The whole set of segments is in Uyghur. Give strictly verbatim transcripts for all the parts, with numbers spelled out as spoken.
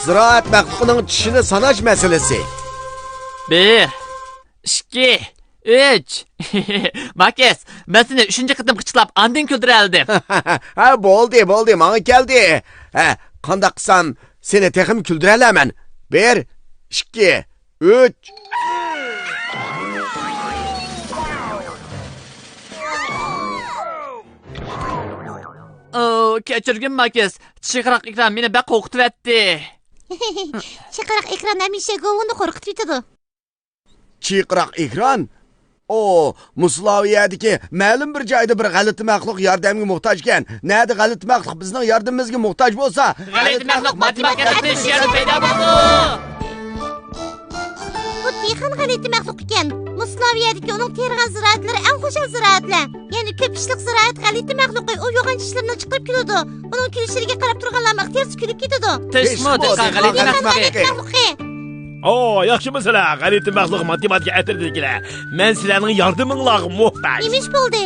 زىرائەت مەخلۇقىنىڭ چىشىنى ساناش مەسىلىسى. بىر، ئىككى، ئۈچ. ماكىس، مەن سېنى ئۈچىنچى قېتىم قىچىقلاپ، ئاندىن كۈلدۈرەلىدىم. ھە، بولدى، بولدى، ماڭا كەلدى. ھە، قانداق قىلسام سېنى تېخىمۇ كۈلدۈرەلەيمەن. بىر، ئىككى، ئۈچ. ئو، كەچۈرگىن، ماكىس. چىرقىراق ئېكران مېنى بەك قورقۇتۇۋەتتى. چىرقىراق ئېكران ھەمىشە گوۋۇنى قورقۇتۇۋېتىدۇ. چىرقىراق ئېكران؟ ئو، مۇسلاۋىيەدىكى مەلۇم بىر جايدا بىر غەلىتە مەخلۇق ياردەمگە موھتاج ئىكەن. نەدە غەلىتە مەخلۇق بىزنىڭ ياردىمىمىزگە موھتاج بولسا، غەلىتە مەخلۇق ماتېماتىكا ئەترىتى شۇ يەردە پەيدا بولىدۇ. بۇ دېھقان غەلىتە مەخلۇق ئىكەن. مۇسلاۋىيەدىكى ئۇنىڭ تېرىغان زىرائەتلىرى ئەڭ خۇشال زىرائەتلەر. يەنى كۆپ ئىشلىق زىرائەت غەلىتە مەخلۇقى ئۇ يوغان چىشلىرىنى چىقىرىپ كۈلىدۇ. ئۇنىڭ كۈلۈشلىرىگە قاراپ تۇرغانلارمۇ ئىختىيارسىز كۈلۈپ كېتىدۇ. تېخىمۇ دېھقان غەلىتە مەخلۇقى. ئو، ياخشىمۇسىلەر، غەلىتە مەخلۇق ماتېماتىكا ئەترىتىدىكىلەر. مەن سىلەرنىڭ ياردىمىڭلارغا موھتاج. نېمە ئىش بولدى؟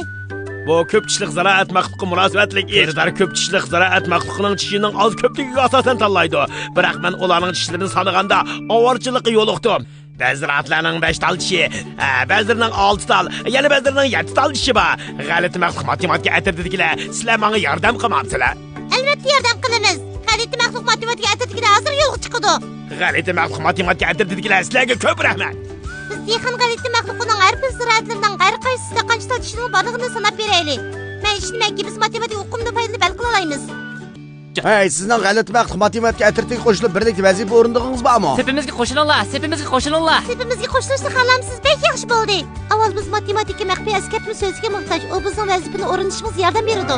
بۇ كۆپ چىشلىق زىرائەت مەخلۇقى مۇناسىۋەتلىك ئىش. خېرىدار كۆپ چىشلىق زىرائەت مەخلۇقىنىڭ چىشىنىڭ ئاز كۆپلۈكىگە ئاساسەن تاللايدۇ. بىراق مەن ئۇلارنىڭ چىشلىرىنى سانىغاندا ئاۋارىچىلىققا يولۇقتۇم. بەزى زىرائەتلەرنىڭ بەش تال چىشى، ئە، بەزىلىرىنىڭ ئالتە تال، يەنە بەزىلىرىنىڭ يەتتە تال چىشى بار. غەلىتە مەخلۇق ماتېماتىكا ئەترىتىدىكىلەر، سىلەر ماڭا ياردەم قىلمامسىلەر؟ ئەلۋەتتە ياردەم قىلىمىز. غەلىتە مەخلۇق ماتېماتىكا ئەترىتىدىكىلەر ھازىر يولغا چىقىدۇ. غەلىتە مەخلۇق ماتېماتىكا ئەترىتىدىكىلەر، سىلەرگە كۆپ رەھمەت. بىز دېھقان غەلىتە مەخلۇقىنىڭ ھەر بىر زىرائەتلىرىنىڭ ھەر قايسىسىدا قانچە تال چىشىنىڭ بارلىقىنى ساناپ بېرەيلى. مەن ئىشىنىمەنكى، بىز ماتېماتىكا ئۇقۇمىدىن پايدىلىنىپ ھەل قىلالايمىز. ھەي، سىزنىڭ غەلىتە مەخلۇق ماتېماتىكا ئەترىتىگە قوشۇلۇپ، بىرلىكتە ۋەزىپە ئورۇندىغىنىڭىزغا بارمۇ؟ سېپىمىزگە قوشۇلۇڭلار، سېپىمىزگە قوشۇلۇڭلار. سېپىمىزگە قوشۇلۇشنى خالامسىز؟ بەك ياخشى بولدى. ئاۋۋال بىز ماتېماتىكا مەخپىي ئەسكەرتمە سۆزىگە موھتاج. ئۇ بىزنىڭ ۋەزىپىنى ئورۇندىشىمىزغا ياردەم بېرىدۇ.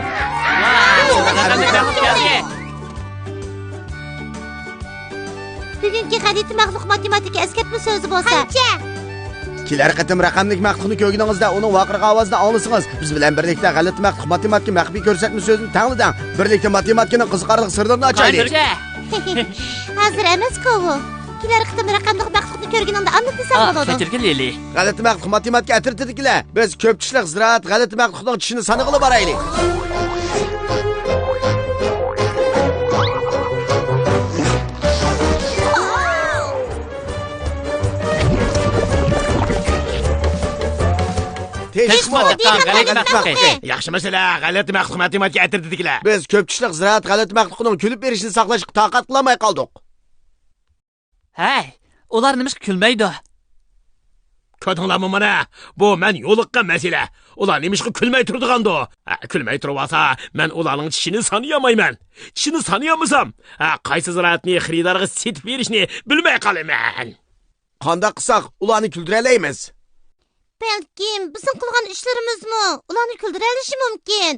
بۈگۈنكى غەلىتە مەخلۇق ماتېماتىكا ئەسكەرتمە سۆزى بولسا، قانچە؟ كېلەر قېتىم رەقەملىك مەخلۇقنى كۆرگىنىڭىزدە ئۇنىڭ ۋارقىرىغان ئاۋازىنى ئاڭلىسىڭىز، بىز بىلەن بىرلىكتە غەلىتە مەخلۇق ماتېماتىكا مەخپىي كۆرسەتمە سۆزىنى تەڭلىدىڭ. بىرلىكتە ماتېماتىكىنىڭ قىزىقارلىق سىرلىرىنى ئاچايلى. قانچە؟ ھازىر ئەمەسكۇ بۇ. كېلەر قېتىم رەقەملىك مەخلۇقنى كۆرگىنىڭدە ئاندىن دېسەڭ بولىدۇ. كەچۈرگىن لىلى. غەلىتە مەخلۇق ماتېماتىكا ئەترىتىدىكىلەر، بىز كۆپ چىشلىق زىرائەت غەلىتە مەخلۇقىنىڭ چىشىنى سانىغىلى بارايلى. تېخىمۇ دىققەت، غەلىتە مەخلۇقى. ياخشىمۇسىلەر، غەلىتە مەخلۇق ماتېماتىكا ئەترىتىدىكىلەر؟ بىز كۆپ چىشلىق زىرائەت غەلىتە مەخلۇقىنىڭ كۈلۈپ بېرىشىنى ساقلاشقا تاقەت قىلالماي قالدۇق. ھەي، ئۇلار نېمىشقا كۈلمەيدۇ؟ كۆردۈڭلارمۇ مانا، بۇ مەن يولۇققان مەسىلە. ئۇلار نېمىشقا كۈلمەي تۇرىدىغاندۇ؟ ھە، كۈلمەي تۇرۇۋالسا، مەن ئۇلارنىڭ چىشىنى سانىيالمايمەن. چىشىنى سانىيالمىسام، ھە، قايسى زىرائەتنى خېرىدارغا سېتىپ بېرىشنى بىلمەي قالىمەن. قانداق قىلساق ئۇلارنى كۈلدۈرەلەيمىز؟ بەلكىم بىزنىڭ قىلغان ئىشلىرىمىزمۇ ئۇلارنى كۈلدۈرەلىشى مۇمكىن.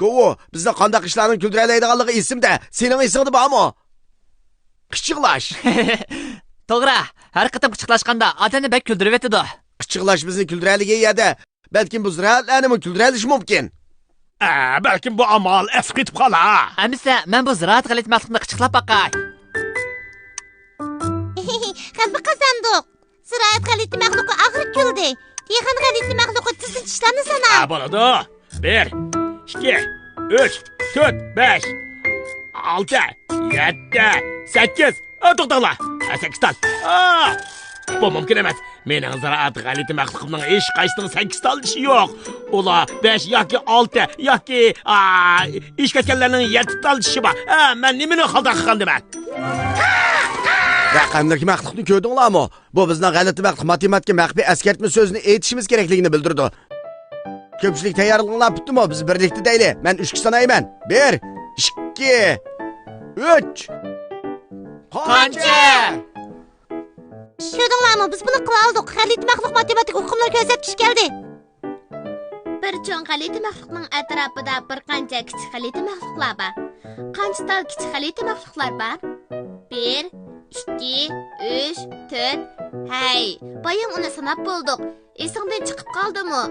گوۋۇ، بىزنىڭ قانداق ئىشلارنى كۈلدۈرەلەيدىغانلىقى ئېسىمدە، سېنىڭ ئېسىڭدە بارمۇ؟ قىچىقلاش. توغرا، ھەر قېتىم قىچىقلاشقاندا ئادەمنى بەك كۈلدۈرۈۋېتىدۇ. قىچىقلاش بىزنى كۈلدۈرەلىگەن يەردە، بەلكىم بۇ زىرائەتلەرنىمۇ كۈلدۈرەلىشى مۇمكىن. ئە، بەلكىم بۇ ئامال ئەسقېتىپ قالار. ئەمىسە، مەن بۇ زىرائەت غەلىتە مەخلۇقنى قىچىقلاپ باقاي. غەلىبە قازاندۇق. زىرائەت غەلىتە مەخلۇقى ئاغرىپ كۈلدى. دېھقان غەلىتە مەخلۇقى تېزدىن چىشلارنى سانا. ھە، بولىدۇ. بىر، ئىككى، ئۈچ، تۆت، بەش، ئالتە، يەتتە، سەككىز. ئا، توختاڭلار. ئا، سەككىز تال. ئا، بۇ مۇمكىن ئەمەس. مېنىڭ زىرائەت غەلىتە مەخلۇقۇمنىڭ ھېچقايسىنىڭ سەككىز تال چىشى يوق. ئۇلار بەش ياكى ئالتە ياكى، ئا، ئېشىپ كەتكەنلەرنىڭ يەتتە تال چىشى بار. ئا، مەن نېمىنى خاتا قىلغاندىمەن؟ رەقەملىك مەخلۇقنى كۆردۈڭلارمۇ؟ بۇ بىزنىڭ غەلىتە مەخلۇق ماتېماتىكا مەخپىي ئەسكەرتمە سۆزىنى ئېيتىشىمىز كېرەكلىكىنى بىلدۈرىدۇ. كۆپچىلىك تەييارلىقىڭلار پۈتتىمۇ؟ بىز بىرلىكتە دەيلى. مەن ئۈچكە سانايمەن. بىر، ئىككى، ئۈچ. قانچە؟ كۆردۈڭلارمۇ؟ بىز بۇنى قىلالىدۇق. غەلىتە مەخلۇق ماتېماتىكا ئۇقۇملىرى كۆرسەتكۈچى كەلدى. بىر چوڭ غەلىتە مەخلۇقنىڭ ئەتراپىدا بىر قانچە كىچىك غەلىتە مەخلۇقلار بار. قانچە تال كىچىك غەلىتە مەخلۇقلار بار؟ بىر، ئىككى، ئۈچ، تۆت. ھەي، بايام ئۇنى ساناپ بولدۇق. ئېسىڭدىن چىقىپ قالدىمۇ؟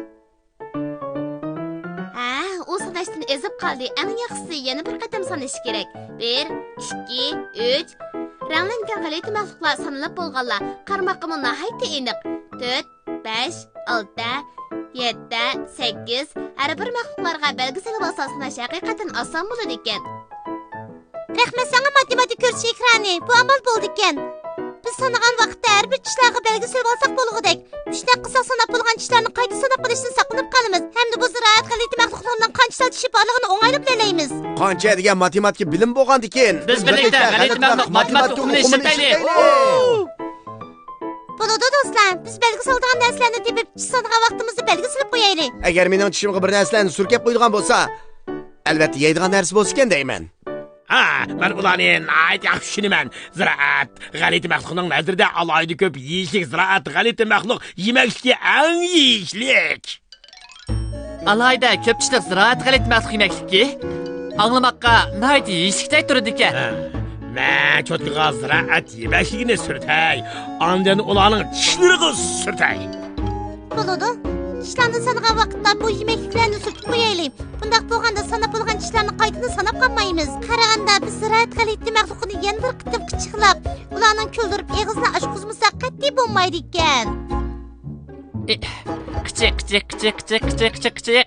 ھە، ئۇ ساناشتىن ئېزىپ قالدى. ئەڭ ياخشىسى يەنە بىر قېتىم سانىشى كېرەك. بىر، ئىككى، ئۈچ. رەڭلەنگەن غەلىتە مەخلۇقلار سانىلىپ بولغانلار. قارىماققىمۇ ناھايىتى ئېنىق. تۆت، بەش، ئالتە. يەتتە، سەككىز، ھەر بىر مەخلۇقلارغا بەلگە سېلىپ ئالساق ساناش ھەقىقەتەن ئاسان بولىدىكەن. رەھمەت ساڭا ماتېماتىكا كۆرسىتىش ئېكرانى، بۇ ئامال بولىدىكەن. بىز سانىغان ۋاقىتتا ھەر بىر چىشلارغا بەلگە سېلىپ ئالساق بولغۇدەك. مۇشۇنداق قىلساق ساناپ بولغان چىشلارنى قايتا ساناپ قىلىشتىن ساقلىنىپ قالىمىز ھەمدە بۇ زىرائەت غەلىتە مەخلۇقلىرىنىڭ قانچە تال چىشى بارلىقىنى ئوڭايلا بىلەلەيمىز. قانچە دېگەن ماتېماتىكا بىلىم بولغاندىكىن، بىز بىرلىكتە غەلىتە مەخلۇق ماتېماتىكا ئۇقۇمىنى ئىشلىتەيلى. بولىدۇ دوستلار، بىز بەلگە سالىدىغان نەرسىلەرنى تېپىپ، چىش سانىغان ۋاقتىمىزدا بەلگە سېلىپ قويايلى. ئەگەر مېنىڭ چىشىمغا بىر نەرسىلەرنى سۈركەپ قويىدىغان بولسا، ئەلۋەتتە يەيدىغان نەرسە بولسىكەن دەيمەن. ھا، مەن ئۇلارنى ناھايىتى ياخشى چۈشىنىمەن. زىرائەت غەلىتە مەخلۇقنىڭ نەزىرىدە ئالاھىدە كۆپ يېيىشلىك زىرائەت غەلىتە مەخلۇق يېمەكلىكى ئەڭ يېيىشلىك. ئالاھىدە كۆپ چىشلىق زىرائەت غەلىتە مەخلۇق يېمەكلىكى؟ ئاڭلىماققا ناھايىتى يېيىشلىكتەك تۇرىدىكەن. ھە، مەن چوتكىغا زىرائەت يېمەكلىكىنى سۈرتەي، ئاندىن ئۇلارنىڭ چىشلىرىغا سۈرتەي. بولىدۇ. چىشلارنى سانىغان ۋاقىتتا بۇ يېمەكلىكلەرنى سۈرتۈپ قويايلى. بۇنداق بولغاندا ساناپ بولغان چىشلارنى قايتىدىن ساناپ قالمايمىز. قارىغاندا بىز زىرائەت غەلىتە مەخلۇقىنى يەنە بىر قېتىم قىچىقلاپ، ئۇلارنىڭ كۈلدۈرۈپ ئېغىزىنى ئاچقۇزمىساق قەتئىي بولمايدىكەن. ئى، قىچىق، قىچىق، قىچىق.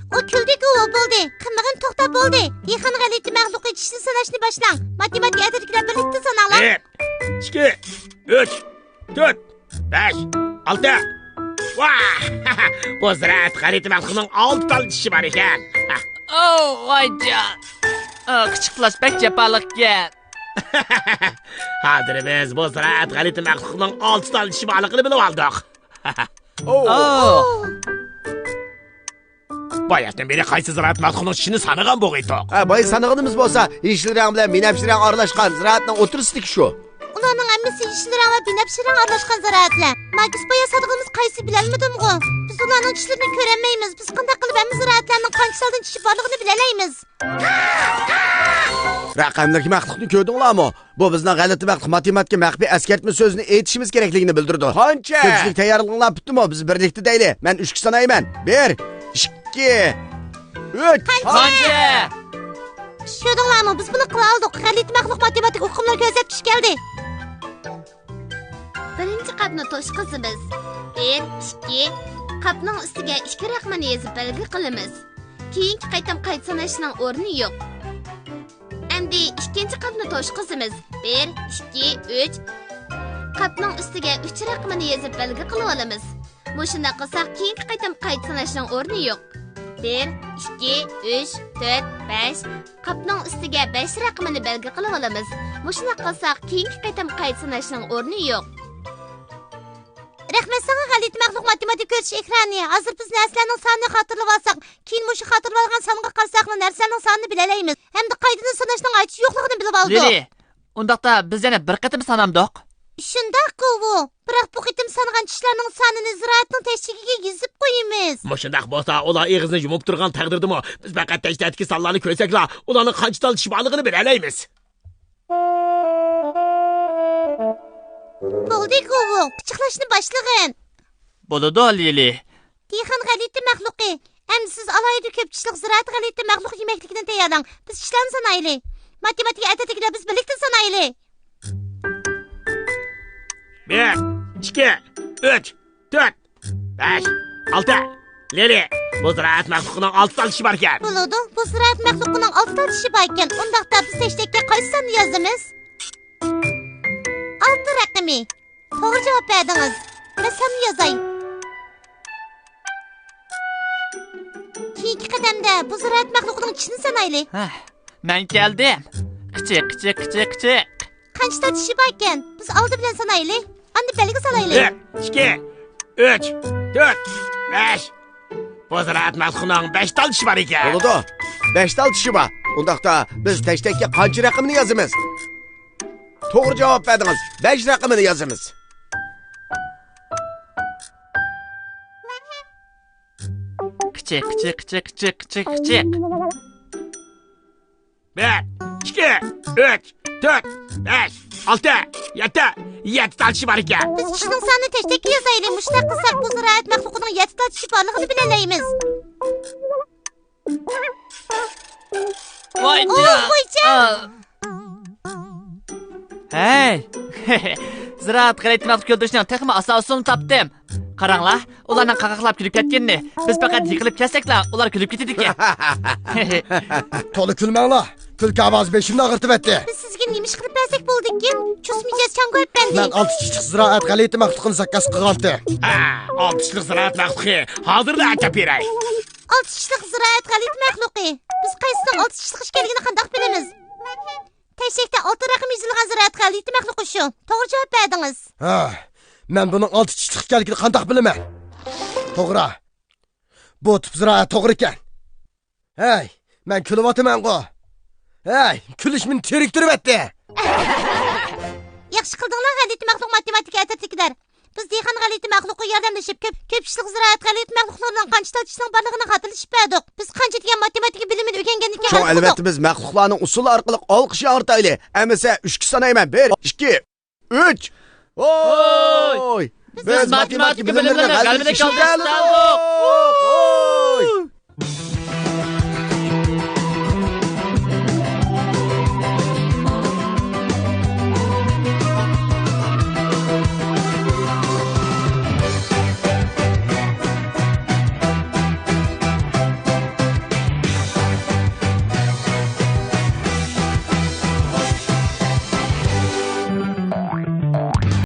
ئۇ كۈلدى-كۇ، بولدى. قىلمىغىن، توختا، بولدى. دېھقان غەلىتە مەخلۇقى، چىشنى ساناشنى باشلاڭ. ماتېماتىكا ئەترىتىدىكىلەر بىرلىكتە ساناڭلار. بىر، ئىككى، ئۈچ، تۆت، بەش، ئالتە. ۋاھ! بۇ زىرائەت غەلىتە مەخلۇقنىڭ ئالتە تال چىشى بار ئىكەن. ئوۋ، ۋايجان! ئا، قىچىقلاش بەك جاپالىق ئىكەن. ھازىر بىز بۇ زىرائەت غەلىتە مەخلۇقنىڭ ئالتە تال چىشى بارلىقىنى بىلىۋالدۇق. ئوۋ. ئوۋ. باياتىن بېرى قايسى زىرائەت مەخلۇقنىڭ چىشىنى سانىغان بولغىيتتۇق؟ ھە، بايا سانىغىنىمىز بولسا يېشىل رەڭ بىلەن بىنەپشە رەڭ ئارىلاشقان زىرائەتنىڭ ئوتتۇرىسىدىكى شۇ. ئۇلارنىڭ ھەممىسى يېشىل رەڭ ۋە بىنەپشە رەڭ ئارىلاشقان زىرائەتلەر. ماگىس بايا سانىغىنىمىز قايسى بىلەلمىدىمغۇ؟ بىز ئۇلارنىڭ چىشلىرىنى كۆرەلمەيمىز. بىز قانداق قىلىپ ھەممە زىرائەتلەرنىڭ قانچە تالدىن چىشى بارلىقىنى بىلەلەيمىز؟ رەقەملىك مەخلۇقنى كۆردۈڭلارمۇ؟ بۇ بىزنىڭ غەلىتە مەخلۇق ماتېماتىكا مەخپىي ئەسكەرتمە سۆزىنى ئېيتىشىمىز كېرەكلىكىنى بىلدۈرىدۇ. قانچە؟ كۆپچىلىك تەييارلىقىڭلار پۈتتىمۇ؟ بىز بىرلىكتە دەيلى. مەن ئۈچكە سانايمەن. بىر، ئىككى، ئۈچ. قانچە؟ چۈشۈردۈڭلارمۇ؟ بىز بۇنى قىلالىدۇق. غەلىتە مەخلۇق ماتېماتىكا ئۇقۇملىرى كۆرسەتكۈچى كەلدى. بىرىنچى قاپنى توشقۇزىمىز. بىر، ئىككى. قاپنىڭ ئۈستىگە ئىككى رەقىمىنى يېزىپ بەلگە قىلىمىز. كېيىنكى قېتىم قايتا ساناشنىڭ ئورنى يوق. ئەمدى ئىككىنچى قاپنى توشقۇزىمىز. بىر، ئىككى، ئۈچ. قاپنىڭ ئۈستىگە ئۈچ رەقىمىنى يېزىپ بەلگە قىلىۋالىمىز. مۇشۇنداق قىلساق، كېيىنكى قېتىم قايتا ساناشنىڭ ئورنى يوق. بىر، ئىككى، ئۈچ، تۆت، بەش. قاپنىڭ ئۈستىگە بەش رەقىمىنى بەلگە قىلىۋالىمىز. مۇشۇنداق قىلساق، كېيىنكى قېتىم قايتا ساناشنىڭ ئورنى يوق. رەھمەت ساڭا، غەلىتە مەخلۇق ماتېماتىكا كۆرسىتىش ئېكرانى. ھازىر بىز نەرسىلەرنىڭ سانىنى خاتىرىلىۋالساق، كېيىن مۇشۇ خاتىرىلانغان سانغا قارىساقلا نەرسىلەرنىڭ سانىنى بىلەلەيمىز ھەمدە قايتىدىن ساناشنىڭ ھاجىتى يوقلۇقىنى بىلىۋالدۇق. لىلى، ئۇنداقتا بىز يەنە بىر قېتىم سانامدۇق؟ شۇنداق، كوۋۇ. بىراق بۇ قېتىم سانىغان چىشلارنىڭ سانىنى زىرائەتنىڭ تەشتىكىگە يېزىپ قويىمىز. مۇشۇنداق بولسا، ئۇلار ئېغىزىنى يۇمۇپ تۇرغان تەقدىردىمۇ، بىز پەقەت تەشتەكتىكى سانلارنى كۆرسەكلا، ئۇلارنىڭ قانچە تال چىشى بارلىقىنى بىلەلەيمىز. بولدى، كوۋۇ، قىچىقلاشنى باشلىغىن. بولىدۇ، لىلى. دېھقان غەلىتە مەخلۇقى، ئەمدى سىز ئالاھىدە كۆپ چىشلىق زىرائەت غەلىتە مەخلۇق يېمەكلىكىنى تەييارلاڭ. بىز چىشلارنى سانايلى. ماتېماتىكا ئەترىتىدىكىلەر، بىز بىرلىكتە سانايلى. بىر، ئىككى، ئۈچ، تۆت، بەش، ئالتە. لىلى، بۇ زىرائەت مەخلۇقىنىڭ ئالتە تال چىشى باركەن. بولىدۇ، بۇ زىرائەت مەخلۇقىنىڭ ئالتە تال چىشى باركەن. ئۇنداقتا بىز تەشتەككە قايسى ساننى يازىمىز؟ ئالتە رەقىمى. توغرا جاۋاب بەردىڭىز. مەن ساننى يازاي. كېيىنكى قەدەمدە بۇ زىرائەت مەخلۇقىنىڭ چىشىنى سانايلى. ھە، مەن كەلدىم. قىچىق، قىچىق، قىچىق، قىچىق. قانچە تال چىشى باركەن؟ بىز ئالدى بىلەن سانايلى. ئاندىن بەلگە سالايلى. بىر، ئىككى، ئۈچ، تۆت، بەش. بۇ زىرائەت مەخلۇقىنىڭ بەش تال چىشى بار ئىكەن. بولىدۇ. بەش تال چىشى بار. ئۇنداقتا بىز تەشتەككە قانچە رەقىمىنى يازىمىز؟ توغرا جاۋاب بەردىڭىز. بەش رەقىمىنى يازىمىز. قىچىق، قىچىق، قىچىق، قىچىق، قىچىق، قىچىق. بىر، ئىككى، ئۈچ، تۆت، بەش، ئالتە، يەتتە. يەتتە تال چىشى بار ئىكەن. بىز چىشىنىڭ سانىنى تەشتەككە يازايلى. مۇشۇنداق قىلساق، بۇ زىرائەت مەخلۇقىنىڭ يەتتە تال چىشى بارلىقىنى بىلەلەيمىز. ۋايجان! ۋايجان! ئا. ھەي! زىرائەت غەلىتە مەخلۇق كۆلدۈرۈشنىڭ تېخىمۇ ئاسان ئۇسۇلىنى تاپتىم. قاراڭلار، ئۇلارنىڭ قاقاقلاپ كۈلۈپ كەتكىنىنى. بىز پەقەت يىقىلىپ كەتسەكلا، ئۇلار كۈلۈپ كېتىدىكەن. تولا كۈلمەڭلار. كۈلكە ئاۋازى بېشىمنى ئاغرىتىۋەتتى. بىز سىزگە نېمە ئىش قىلىپ بەرسەك بولىدىكىن؟ چۇس مىجەز چاڭگۇ ئەپەندى. مەن ئالتە چىشلىق زىرائەت غەلىتە مەخلۇقىنى زاكاز قىلغانتىم. ھە، ئالتە چىشلىق زىرائەت مەخلۇقى. ھازىرلا ئەكەپ بېرەي. ئالتە چىشلىق زىرائەت غەلىتە مەخلۇقى. بىز قايسىنىڭ ئالتە چىشلىق ئىكەنلىكىنى قانداق بىلىمىز؟ تەشەكتە ئالتە رەقەم يېزىلغان زىرائەت غەلىتە مەخلۇقى شۇ. توغرا جاۋاب بەردىڭىز. ھە، مەن بۇنىڭ ئالتە چىشلىق ئىكەنلىكىنى قانداق بىلىمەن؟ توغرا. بۇ تىپ زىرائەت توغرا ئىكەن. ھەي، مەن كۈلۈۋاتىمەنغۇ. ھەي، كۈلۈش مېنى تېرىكتۈرۈۋەتتى. ياخشى قىلدىڭلار، غەلىتە مەخلۇق ماتېماتىكا ئەترىتىدىكىلەر. بىز دېھقان غەلىتە مەخلۇقىغا ياردەملىشىپ، كۆپ، كۆپ چىشلىق زىرائەت غەلىتە مەخلۇقلىرىنىڭ قانچە تال چىشىنىڭ بارلىقىنى خاتىرىلىشىپ بەردۇق. بىز قانچە دېگەن ماتېماتىكا بىلىمىنى ئۆگەنگەندىن كېيىن شۇڭا، ئەلۋەتتە، بىز مەخلۇقلارنىڭ ئۇسسۇلى ئارقىلىق ئالقىش ياڭرىتايلى. ئەمىسە ئۈچكە سانايمەن. بىر، ئىككى، ئۈچ. ھوي! بىز ماتېماتىكا بىلىملىرىنى غەلىبىدە كالتىشتۇردۇق.